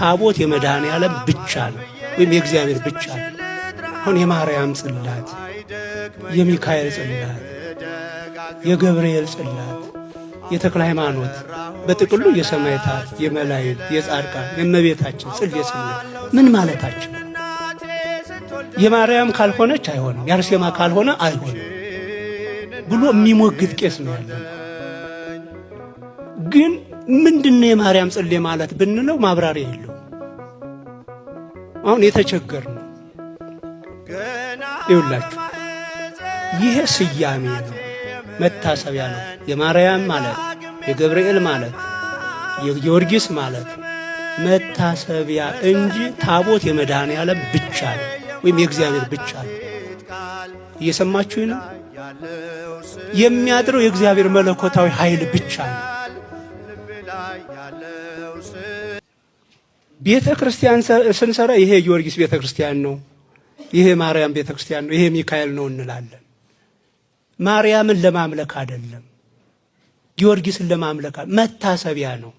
ታቦት የመድኃኔ ዓለም ብቻ ነው ወይም የእግዚአብሔር ብቻ ነው። አሁን የማርያም ጽላት፣ የሚካኤል ጽላት፣ የገብርኤል ጽላት፣ የተክለ ሃይማኖት፣ በጥቅሉ የሰማዕታት፣ የመላእክት፣ የጻድቃን፣ የእመቤታችን ጽሌ ስንል ምን ማለታችን? የማርያም ካልሆነች አይሆንም፣ የአርሴማ ካልሆነ አይሆንም ብሎ የሚሞግት ቄስ ነው ያለው። ግን ምንድነው የማርያም ጽሌ ማለት ብንለው ማብራሪያ የለውም። አሁን የተቸገር ነው። ይውላችሁ ይሄ ስያሜ ነው፣ መታሰቢያ ነው። የማርያም ማለት፣ የገብርኤል ማለት፣ የጊዮርጊስ ማለት መታሰቢያ እንጂ ታቦት የመድኃኔ ዓለም ብቻ ነው ወይም የእግዚአብሔር ብቻ ነው። እየሰማችሁ ነው። የሚያድረው የእግዚአብሔር መለኮታዊ ኃይል ብቻ ነው። ቤተ ክርስቲያን ስንሰራ ይሄ ጊዮርጊስ ቤተ ክርስቲያን ነው፣ ይሄ ማርያም ቤተ ክርስቲያን ነው፣ ይሄ ሚካኤል ነው እንላለን። ማርያምን ለማምለክ አይደለም፣ ጊዮርጊስን ለማምለክ መታሰቢያ ነው።